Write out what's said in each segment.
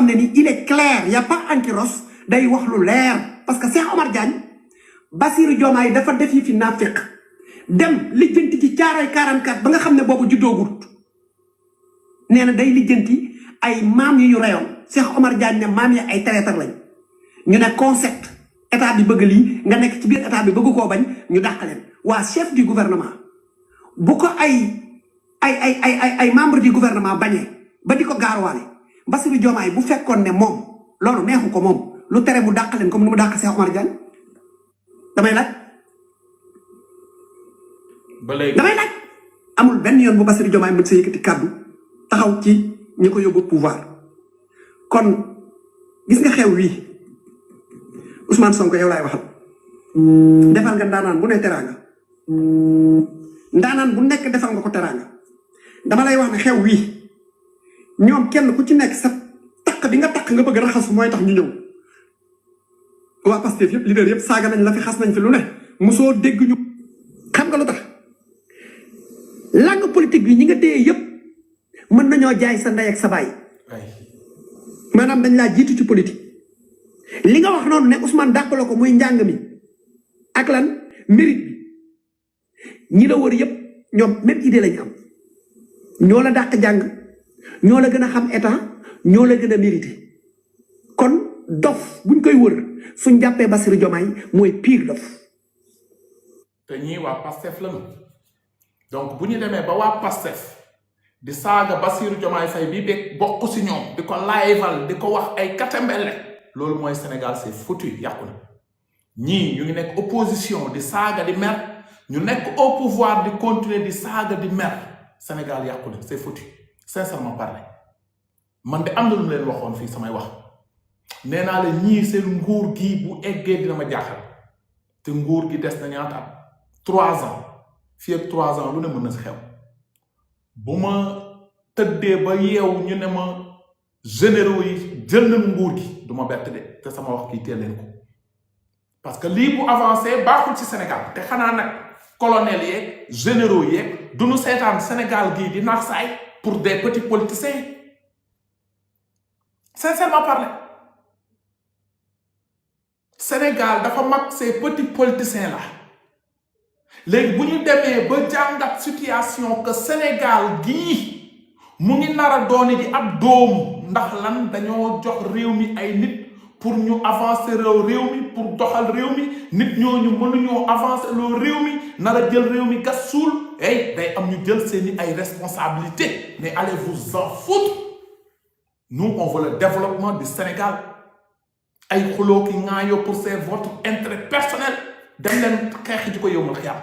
xam ne ni il est clair y a pas antiros day wax lu leer parce que Cheikh Omar Diagne Bassirou Diomaye dafa def yi fi nafiq dem lijjanti ci caaray 44 ba nga xam ne boobu juddoogut nee na day lijjanti ay maam yu ñu reyoon Cheikh Omar Diagne ne maam yi ay traiteur lañ ñu ne concept état bi bëgg lii nga nekk ci biir état bi bëgg koo bañ ñu dàq leen waa chef du gouvernement bu ko ay membre du gouvernement bañee ba di ko gaaruwaale Bassirou Diomaye bu fekkoon ne moom loolu neexu ko moom lu tere mu dàq leen comme ni mu dàq Cheikh Omar Diagne damay laaj damay laaj amul benn yoon bu Bassirou Diomaye mën sa yëkkati kàddu taxaw ci ñi ko yóbbu pouvoir kon gis nga xew wii Ousmane Sonko yow laay waxal defal nga ndaanaan bu ne teraanga ndaanaan bu nekk defal nga ko teraanga dama lay wax ne xew wii ñoom kenn ku ci nekk sa takk bi nga takk nga bëgg raxasu mooy tax ñu ñëw waa Pastef yëpp leader yëpp saaga nañ la fi xas nañ fi lu ne mosoo dégg ñu xam nga lu tax langue politique bi ñi nga téye yëpp mën nañoo jaay sa ndey ak sa baay maanaam dañ laa jiitu ci politique li nga wax noonu ne Ousmane dàqaloo ko muy njàng mi ak lan mérite bi ñi la wër yëpp ñoom même idée lañ am ñoo la dàq jàng ñoo la gën a xam état ñoo la gën a mérité kon dof buñ koy wër suñ jàppee Bassirou Diomaye mooy pire dof te ñii waa Pastef lañu donc bu ñu demee ba waa Pastef di saaga Bassirou Diomaye Faye bi beeg bokk si ñoom di ko laayval di ko wax ay katambelle loolu mooy Sénégal c'est foutu yàqu na ñii ñu ngi nekk opposition di saaga di mer ñu nekk au pouvoir di continuer di saaga di mer Sénégal yàqu na c'est foutu sincèrement parler man de am na lu mu leen waxoon fii samay wax nee naa la ñii seen nguur gi bu eggee dina ma jaaxal te nguur gi des na ñaata am 3 ans fii ak 3 ans lu ne mën na si xew bu ma tëddee ba yeewu ñu ne ma généraux yi jël nañu nguur gi du ma bett de te sama wax kii teel leen ko parce que lii bu avancé baaxul ci Sénégal te xanaa nag colonel yeeg généraux yeeg du ñu seetaan Sénégal gii di naax saay pour des petits politiciens sincèrement parler Sénégal dafa mag ces petits politiciens là léegi bu ñu demee ba jàngat situation que Sénégal gii mu ngi nar a dooni di ab dóom ndax lan dañoo jox réew mi ay nit pour ñu avancer réew mi pour doxal réew mi nit ñooñu mënuñoo avancer loo réew mi nar a jël réew mi gas suul day am ñu jël seeni ay responsabilités mais allez vous en foutre nous on veut le développement du Sénégal ay xuloo ki ŋaayoo pour c'est votre intérêt personnel dem leen xeex ji ko yow ma xiyam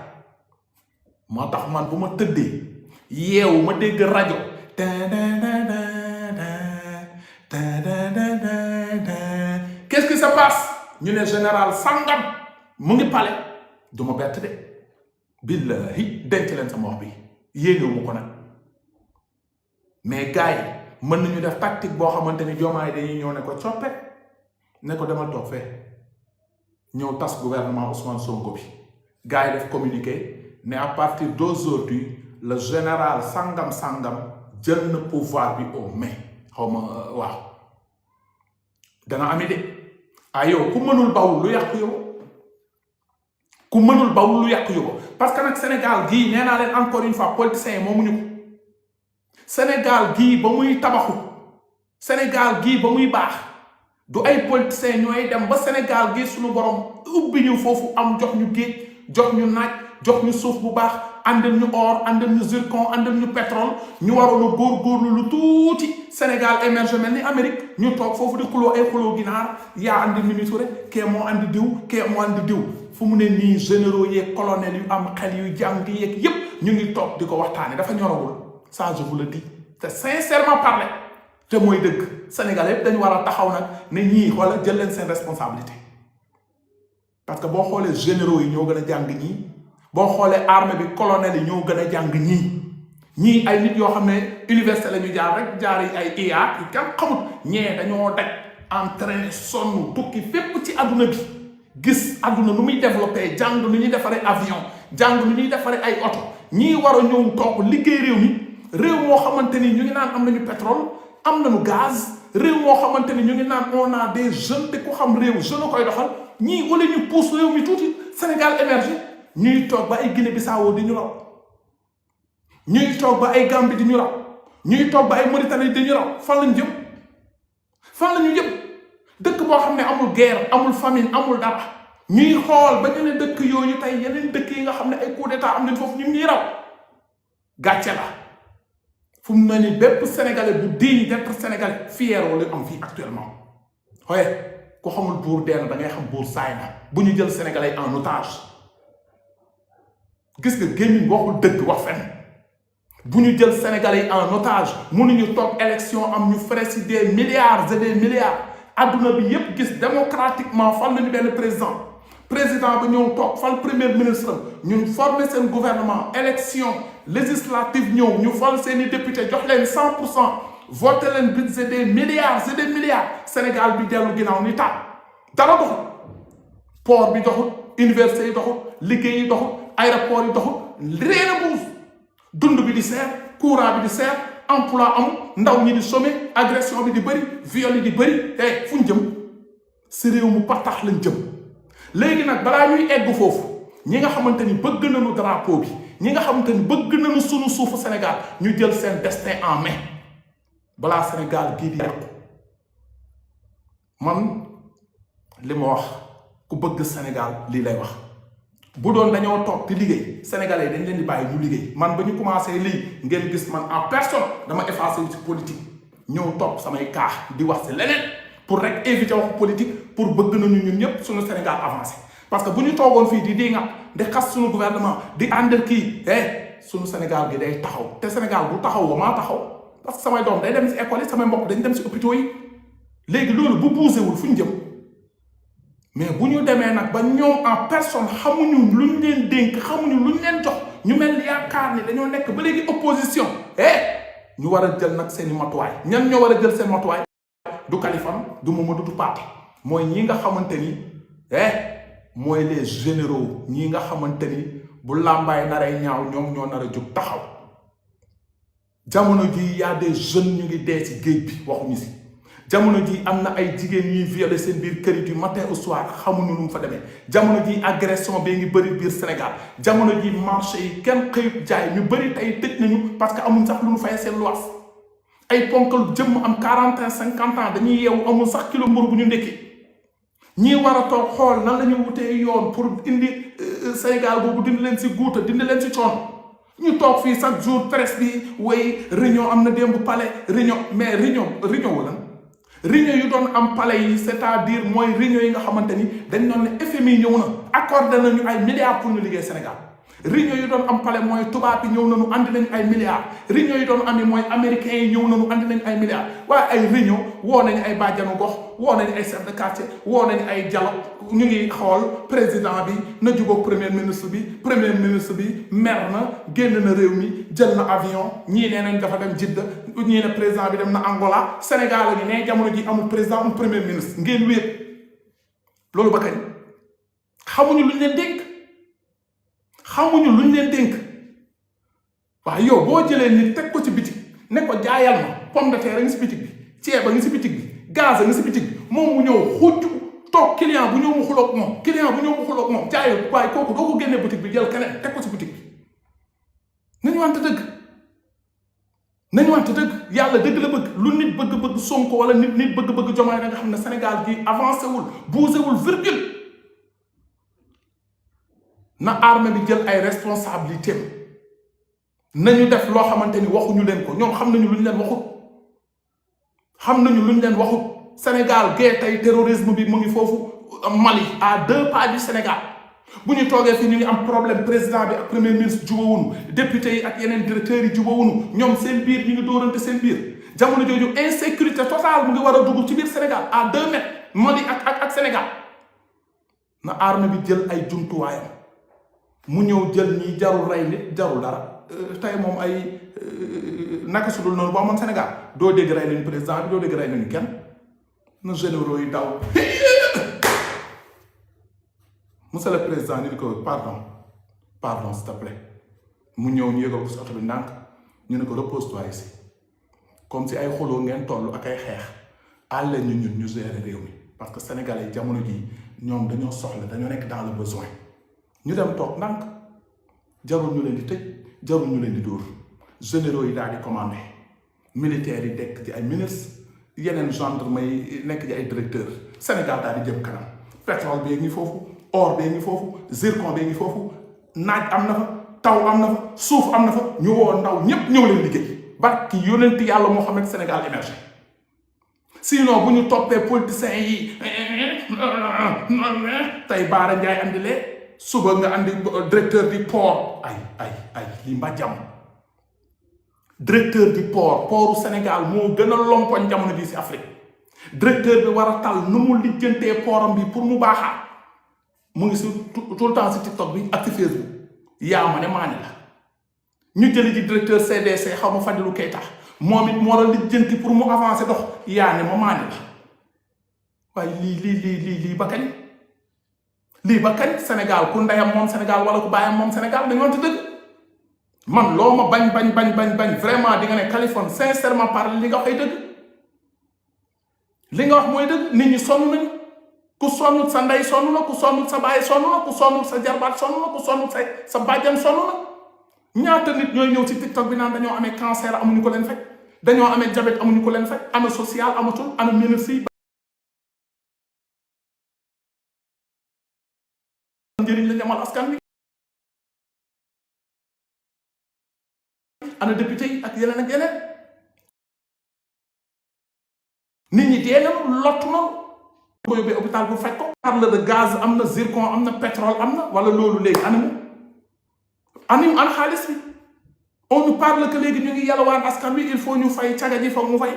moo tax man bu ma tëddee yeewu ma dégg rajo qu'est-ce qui se passe ñu ne général sangam mu ngi pale du ma bett de billahi denc leen sama wax bi yéenewu ma ko nag mais gars yi mën nañu def tactique boo xamante ni Diomaye dañuy ñëw ne ko coppe ne ko demal toog fee ñëw tas gouvernement Ousmane Sonko bi gars yi def communiqué ne à partir d'aujourd'hui le général sangam jël na pouvoir bi au mai xaw ma waaw dana ami de yow ku mënul bawul lu yàqu yow ku mënul bawul lu yàqu yow parce que nag Sénégal gii nee naa leen encore une fois politiciens yi moomuñu ko Sénégal gii ba muy tabaxu Sénégal gii ba muy baax du ay politiciens ñooy dem ba Sénégal gii suñu borom ubbi ñu foofu am jox ñu géej jox ñu naaj jox ñu suuf bu baax àndal ñu or àndal ñu zircon àndal ñu pétrole ñu waroon a góorgóorlu lu tuuti Sénégal émergé mel ni Amérique ñu toog foofu di xuloo ay xuloo ginaar yaa andi Mimi Touré kee moo andi diw kee moo andi diw fu mu ne nii généraux yeeg colonel yu am xel yu jàng yeeg yépp ñu ngi toog di ko waxtaane dafa ñorowul ça je vous le dis te sincèrement parler te mooy dëgg Sénégal yépp dañu war a taxaw nag ne ñii xoola jël leen seen responsabilité parce que boo xoolee généraux yi ñoo gën a jàng ñii boo xoolee armée bi colonel yi ñoo gën a jàng ñii ay nit yoo xam ne université la ñu jaar rek jaar yi ay IA yu kenn xamut ñee dañoo daj entraîné sonn tukki fépp ci adduna bi gis adduna nu muy développé jàng nu ñuy defaree avion jàng nu ñuy defaree ay oto ñii war a ñëw toog liggéey réew mi réew moo xamante ni ñu ngi naan am nañu pétrole am nañu gaz réew moo xamante ni ñu ngi naan on a des jeunes te ku xam réew jeune a koy doxal ñii wala ñu pousse réew mi tuuti Sénégal émergé ñuy toog ba ay Guinée Bissau di ñu raw ñuy toog ba ay Gambie di ñu raw ñuy toog ba ay Mauritanie di ñu raw fan lañ jëm fan la ñu jëm dëkk boo xam ne amul guerre amul famine amul dara ñuy xool ba ñu ne dëkk yooyu tey yeneen dëkk yi nga xam ne ay coup d'état am nañ foofu ñu ngi raw gàcce la fu mu ne nii bépp sénégalais bu digne d'être sénégalais fier wala am fii actuellement xooye ku xamul buur dee na da ngay xam buur saay na bu ñu jël sénégalais en otage gis nga gémmiñ waxul dëgg wax fenn bu ñu jël sénégalais en otage mënuñu toog élection am ñu frais si des milliards et des milliards adduna bi yépp gis démocratiquement fal nañu benn président ba ñëw toog fal premier ministre ñun former seen gouvernement élection législative ñëw ñu fal seeni député jox leen 100% voté leen budget des milliards et des milliards Sénégal bi dellu ginnaaw ni taat dara doxul port bi doxul université yi doxul liggéey yi doxul aéroport yi doxul réena buus dund bi di seer courant bi di seer emploi amul ndaw ñi di chômer agression bi di bëri viol yi di bëri fu ñu jëm si réew mu partax lañ jëm léegi nag balaa ñuy egg foofu ñi nga xamante ni bëgg nañu drapeau bi ñi nga xamante ni bëgg nañu sunu suufu Sénégal ñu jël seen destin en main balaa Sénégal gii di yàqu man li ma wax ku bëgg Sénégal lii lay wax bu doon dañoo toog di liggéey sénégalais yi dañ leen di bàyyi ñu liggéey man ba ñu commencé lii ngeen gis man en personne dama effacé ci politique ñëw topp samay kaax di wax si leneen pour rek éviter waxu politique pour bëgg nañu ñun ñëpp suñu Sénégal avancé parce que bu ñu toogoon fii di nga di xas suñu gouvernement di àndal kii suñu Sénégal gi day taxaw te Sénégal bu taxaw maa taxaw parce que samay doom day dem si école yi samay mbokk dañ dem si hôpitaux yi léegi loolu bu bougé wul fu ñu jëm mais bu ñu demee nag ba ñoom en personne xamuñu luñ leen dénk xamuñu luñ leen jox ñu mel ni yaakaar ni dañoo nekk ba léegi opposition ñu war a jël nag seeni matuwaay ñan ñoo war a jël seen matuwaay du Kaliphone du Mamadou du Pathé mooy ñi nga xamante ni mooy les généraux ñi nga xamante ni bu làmbaay naree ñaaw ñoom ñoo nar a jóg taxaw jamono ji y a des jeunes ñu ngi dee ci géej bi waxuñu si jamono ji am na ay jigéen ñuy violé seen biir kër yi du matin au soir xamuñu nu mu fa demee jamono ji agression bee ngi bëri biir Sénégal jamono ji marché yi kenn xëyut jaay ñu bëri tey tëj nañu parce que amuñ sax lu ñu fay seen luwaas ay ponkal jëmm am 40 ans 50 ans dañuy yeewu amul sax kilo mburu bu ñu ndekki ñii war a toog xool nan la ñu wutee yoon pour indi Sénégal boobu dindi leen si guuta dindi leen si coono ñu toog fii chaque jour presse bi way réunion am na démb palais réunion mais réunion wala réunion yu doon am palais yi c'est-à-dire mooy réunion yi nga xamante ni dañ doon ne FMI ñëw na accordé nañu ay milliards pour ñu liggéey Sénégal réunion yi doon am palais mooy tubaab yi ñëw nañu andi nañu ay milliards réunion yi doon ami mooy américains yi ñëw nañu andi nañu ay milliards waaye ay réunion woo nañu ay bàjjanu gox woo nañu ay chef de quartier woo nañu ay dialogue ñu ngi xool président bi na jubóog premier ministre bi mer na génn na réew mi jël na avion ñii nee nañ dafa dem Jidda ñii ne président bi dem na Angola Sénégal gi ne jamono ji amul président amul premier ministre ngeen wéet loolu ba kañ xamuñu luñ leen dénk xamuñu luñ leen dénk waaye yow boo jëlee nit teg ko ci bitig ne ko jaayal ma pomme de terre a ngi si bitig bi ceeb a ngi si bitig bi gaz a ngi si bitig bi moom mu ñëw xucc toog client bu ñëw mu xuloog moom jaayal waaye kooku doo ko génnee bitig bi jël keneen teg ko si bitig bi nañu wante dëgg yàlla dëgg la bëgg lu nit bëgg-bëgg Sonko wala nit bëgg-bëgg Diomaye da nga xam ne Sénégal gi avancé wul bougé wul virgule na armée bi jël ay responsabilités nañu def loo xamante ni waxuñu leen ko ñoom xam nañu luñ leen waxut Sénégal gee tey terrorisme bi mu ngi foofu Mali à 2 pas du Sénégal bu ñu toogee fii ñu ngi am problème président bi ak premier ministre jubawuñu député yi ak yeneen directeurs yi jubawuñu ñoom seen biir ñu ngi dóorante seen biir jamono jooju insécurité totale mu ngi war a dugg ci biir Sénégal à 2 mètres Mali ak Sénégal na armée bi jël ay jumtuwaayam mu ñëw jël ñi jarul rey nit jarul dara tey moom ay naka su dul noonu boo amoon Sénégal doo dégg rey nañu président bi doo dégg rey nañu kenn na généraux yi daw monsieur le président ni ko pardon s'il te plaît mu ñëw ñu yëgal ko si oto bi ndànk ñu ne ko repose-toi ici comme si ay xuloo ngeen toll ak ay xeex àll ñu gérer réew mi parce que sénégalais yi jamono ji ñoom dañoo soxla dañoo nekk dans le besoin ñu dem toog ndànk jarul ñu leen di tëj jarul ñu leen di dóor généraux yi daal di commandé militaires yi dekk ci ay ministres yeneen gendarme yi nekk ci ay directeurs Sénégal daal di jëm kanam pétrole bee ngi foofu or bee ngi foofu zircon bee ngi foofu naaj am na fa taw am na fa suuf am na fa ñu woo ndaw ñépp ñëw leen liggéey barki yonent yàlla moo xam ne Sénégal émergé sinon bu ñu toppee politiciens yi tey Baara Ndiaye andi lee suba nga andi directeur du port ay li mbàjjam directeur du portu Sénégal moo gën a lompoñ jamono ji si Afrique directeur bi war a tal nu mu lijjantee portam bi pour mu baaxaat mu ngi si tout le temps si TikTok bi ak si Facebook yaa ma ne maani la ñu jëli ji directeur CDC xaw ma Fadilou Keita moom it moo la lijjanti pour mu avancer dox yaa ne ma maani la waaye lii ba kañ lii ba kañ Sénégal ku ndeyam moom Sénégal wala ku bàyyam moom Sénégal dañoo ti dëgg man loo ma bañ vraiment di nga ne Kaliphone sincèrement parler li nga wax ay dëgg li nga wax mooy dëgg nit ñi sonn nañu ku sonnut sa ndey sonn na ku sonnut sa baay sonn na ku sonnut sa jarbaat sonn na ku sonnut sa bàjjan sonn na ñaata nit ñooy ñëw ci TikTok bi naan dañoo amee cancer amuñu ko leen faj dañoo amee diabète amuñu ko leen faj ana social amatul ana ministre yi njëriñ la ñamal askan wi ana député yi ak yeneen ak yeneen nit ñi dee nañu lottu nañu ko yóbbee hôpital bu faj ko parle de gaz am na zircon am na pétrole am na wala loolu léegi animu ana xaalis bi on nous parle que léegi ñu ngi yalwaan askan wi il faut ñu fay caga ji foog mu fay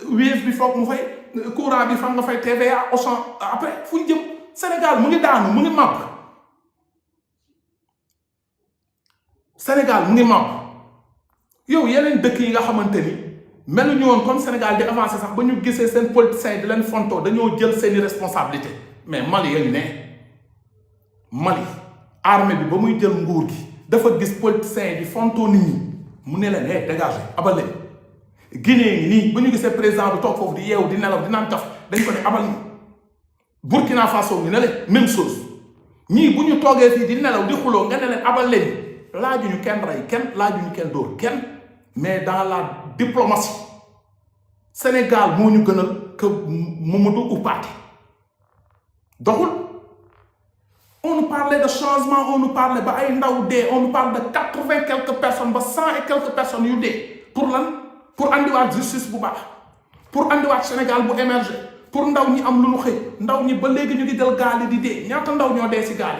Wave bi foog mu fay courant bi foog nga fay TVA Auchan après fu ñu jëm Sénégal mu ngi daanu mu ngi màbb Sénégal mu ngi màbb yow yeneen dëkk yi nga xamante ni meluñu woon comme Sénégal di avancé sax ba ñu gisee seen politiciens di leen fontoo dañoo jël seeni responsabilité mais Mali yañu ne Mali armée bi ba muy jël nguur gi dafa gis politiciens yi di fontoo nit ñi mu ne leen dégagé abal leen Guinée ngi nii ba ñu gisee président bi toog foofu di yeewu di nelaw di naan kaf dañ ko ne abal ñi Burkina Faso ngi ne leen même chose ñii bu ñu toogee fii di nelaw di xuloo nga ne leen abal leen laajuñu kenn rey kenn laajuñu kenn dóor kenn mais dans la diplomatie Sénégal moo ñu gënal que Mamadou Oupaté doxul on nous parlait de changement on nous parlait ba ay ndaw dee on nous parle de 80 quelques personnes ba 100 et quelques personnes yu dee pour lan pour andiwaat justice bu baax pour andiwaat Sénégal bu émerger pour ndaw ñi am lu ñu xëy ndaw ñi ba léegi ñu ngi jël gaal yi di dee ñaata ndaw ñoo dee si gaal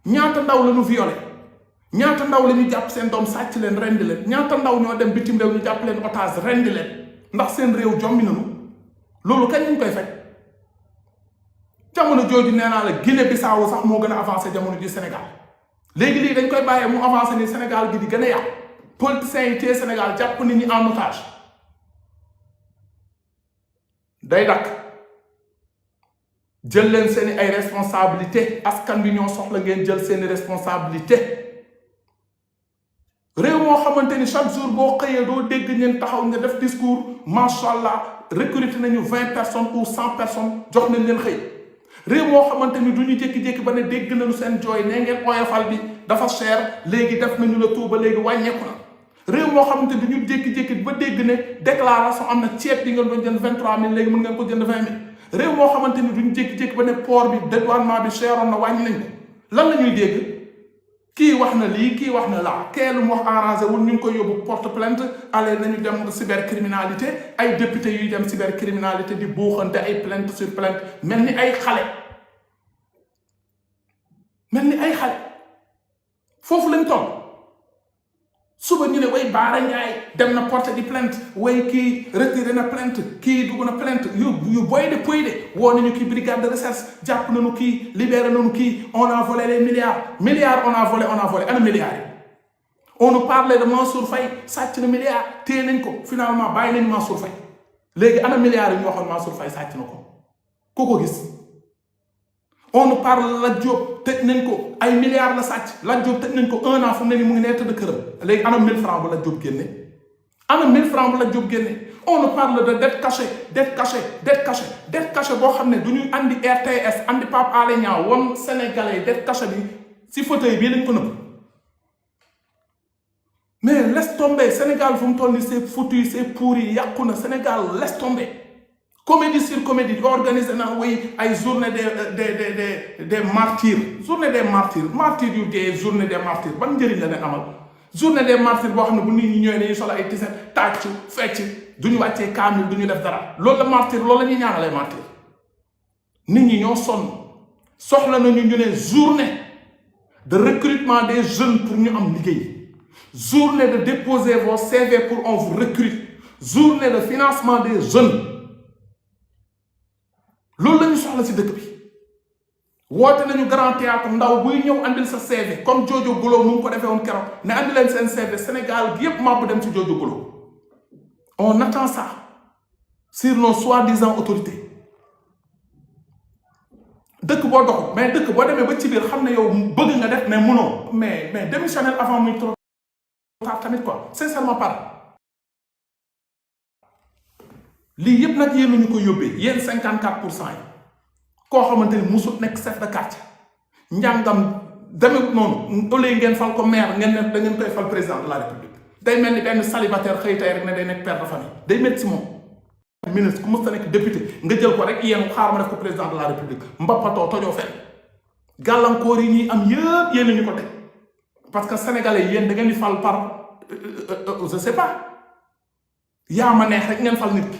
yi ñaata ndaw la ñu violé ñaata ndaw la ñu jàpp seen doom sàcc leen rendi leen ñaata ndaw ñoo dem bitim réew ñu jàpp leen otage rendi leen ndax seen réew jommi nañu loolu kañ lañ koy fekk jamono jooju nee naa la Guinée Bissau sax moo gën a avancé jamono ji Sénégal léegi lii dañ koy bàyyee mu avancé ni Sénégal gi di gën a yàqu politiciens yi téye Sénégal jàpp nit ñi en otage day dakk jël leen seeni ay responsabilité askan bi ñoo soxla ngeen jël seeni responsabilité réew moo xamante ni chaque jour boo xëyee doo dégg ñeen taxaw nga def discours macha allah recruté nañu 20 personnes ou 100 personnes jox nañ leen xëy réew moo xamante ni du ñu jékki-jékki ba ne dégg nañu seen jooy nee ngeen oyofal bi dafa cher léegi def nañu la tout ba léegi wàññeeku na réew moo xamante ni du ñu jékki-jékki ba dégg ne déclaration am na ceeb bi ngeen doon jënd 23000 léegi mën ngeen ko jënd 20000 réew moo xamante ni du ñu jékki-jékki ba ne port bi dédouanement bi cheroon na wàññi nañ ko lan la ñuy dégg. kii wax na lii kii wax na laa kee lu mu wax arrangé wul ñu ngi koy yóbbu porte plainte allez nañu dem cybercriminalité ay député yuy dem cybercriminalité di buuxante ay plainte sur plainte mel ni ay xale foofu lañ toll suba ñu ne way Baara Ndiaye dem na porte di plainte way kii retiré na plainte kii dugg na plainte yu boy de poy de woo nañu kii brigade de recherche jàpp nañu kii libéré nañu kii on a volé les milliards on a volé ana milliards yi on nous parlait de Mansour Faye sàcc na milliards téye nañ ko finalement bàyyi nañ Mansour Faye léegi ana milliards yi ñu waxoon Mansour Faye sàcc na ko ko gis on nous parle Lat Diop tëj nañ ko ay milliards la sàcc Lat Diop tëj nañ ko 1 an fu mu ne nii mu ngi nee tëdd këram léegi ana 1000 francs bu Lat Diop génne ana 1000 francs bu la jóg génne. On nous parle de dette cachée dette cachée dette cachée dette cachée boo xam ne du ñu andi RTS andi Pape Alé Niang won Sénégalais dette cachée bi si fauteuil bii lañ ko nëbb. mais laisse tomber Sénégal fu mu toll nii c'est foutu c'est pourri yàqu na Sénégal laisse tomber. comédie sur comédie organisé na way ay journée des martyrs journée des martyrs martyrs yu dee journée des martyrs ban njëriñ la leen amal. journée des martyrs boo xam ne bu nit ñi ñëwee dañuy solo ay tiset tàccu fecc duñu wàccee kaamil duñu def dara loolu la martyr loolu la ñuy ñaanalee martyr. nit ñi ñoo sonn soxla nañu ñu ne journée de recrutement des jeunes pour ñu am liggéey, journée de déposer vos CV pour on vous recrute, journée de financement des jeunes. loolu la ñu soxla ci dëkk bi woote nañu grand théâtre ndaw buy ñëw andil sa CV comme Jojo Golo mu ngi ko defee woon keroog ne andi leen seen CV Sénégal gi yépp màbb dem ci Jojo Golo. On attend ça sur nos soi-disant autorités. dëkk boo dox mais dëkk boo demee ba ci biir xam ne yow bëgg nga def mais mënoo mais démissionner avant muy trop tard tamit quoi sincèrement pas. lii yëpp nag yéen ñu ko yóbbee yéen 54% yi koo xamante ni musut nekk chef de quartier njàngam demewut noonu au lieu ngeen fal ko maire ngeen ne da ngeen koy fal président de la république day mel ni benn célibataire xëy tey rek ne day nekk père de famille day métti si moom. ministre ku mës ta nekk député nga jël ko rek yéen xaar ma def ko président de la république mbappatoo tojoo fenn gàllankoor yi ñuy am yëpp yéen ñu ko teg parce que sénégalais yéen da ngeen di fal par je sais pas yaa ma neex rek ngeen fal nit ki.